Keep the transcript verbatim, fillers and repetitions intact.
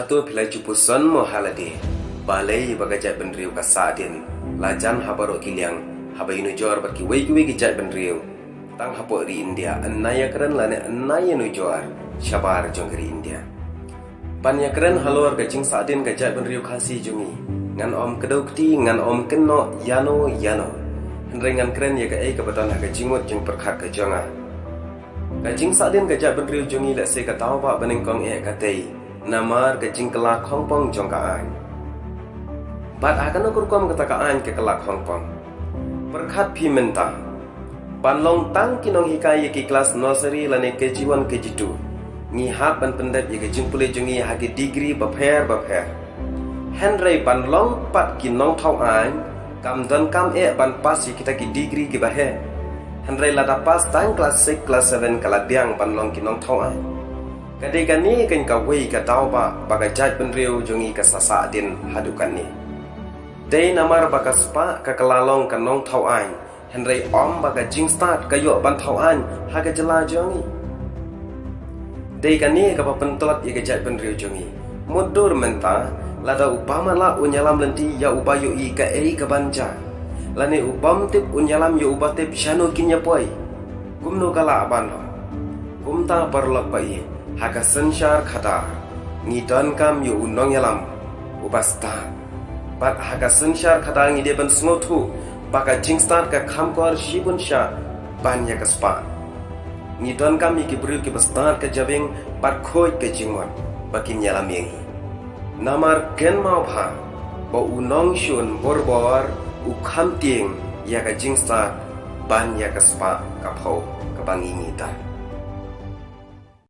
To phi la ju puson mo ha lade, balei ba ka jaitbynriew ka sahdien la jan ha baroh ki liang, haba ïanujor bad kiwei kiwei ki jaitbynriew, tang hapoh ri India, yn nang ïakren lane yn nang ïanujor shabar jong ka ri India. Ban ïakren halor ka jingsahdien ka jaitbynriew Khasi jong ngi, ngan ym kdew kti, ngan ym kynnoh ïano ïano. Hynrei ngan kren ïa kaei kaba don ha ka jingmut jingpyrkhat ka jong nga. Ka jingsahdien ka jaitbynriew jong ngi, lehse ka daw ba nyngkong eh ka dei namar ka jingkylla khongpong jong ka aiñ. Bad ha kano ka rukom kata ka aiñ ka kylla khongpong? Pyrkhat phi mynta, ban long tang ki nonghikai ïa ki klas nursery lane K G one, K G two, ngi hap ban pyndep ïa ka jingpule jong ngi ha ki degree bapher bapher. Hynrei ban long pat ki nongthaw aiñ, kam donkam eh ban pass ïa kita ki degree kiba heh. Hynrei lada pass tang klas six, klas seven, ka la biang ban long ki nongthaw aiñ. Ka dei kane kan kawei ka daw ba, ba ka jaitbynriew jong ngi ka sa sahdien haduh kane. Dei namar ba ka spah ka kylla long ka nongthaw aiñ, hynrei ym ba ka jingstad ka ïoh ban thaw aiñ ha ka jylla jong ngi. Dei kane kaba pyntlot ïa ka jaitbynriew jong ngi. Mutdur mynta, lada uba matlah un ïalam lynti ïa uba ïohi kaei kaban jia, lane u bym tip un ïalam ïa uba tip shano kin ïa poi. Kumno ka lah ban long? Kumta paralok ba ïeit, ha ka synshar khadar ngi donkam ïa u nongïalam uba stad. Bad ha ka synshar khadar ngi dei ban sngewthuh ba ka jingstad ka kham kor shibun shah ban ïa ka spah. Ngi donkam ïa ki briew kiba stad ka jabieng bad khuid ka jingmut ba kin ïalam ïa ngi. Namar kynmaw bha ba u nongshun borbor u kham tieng ïa ka jingstad ban ïa ka spah ka phew kaba ngi ngeit.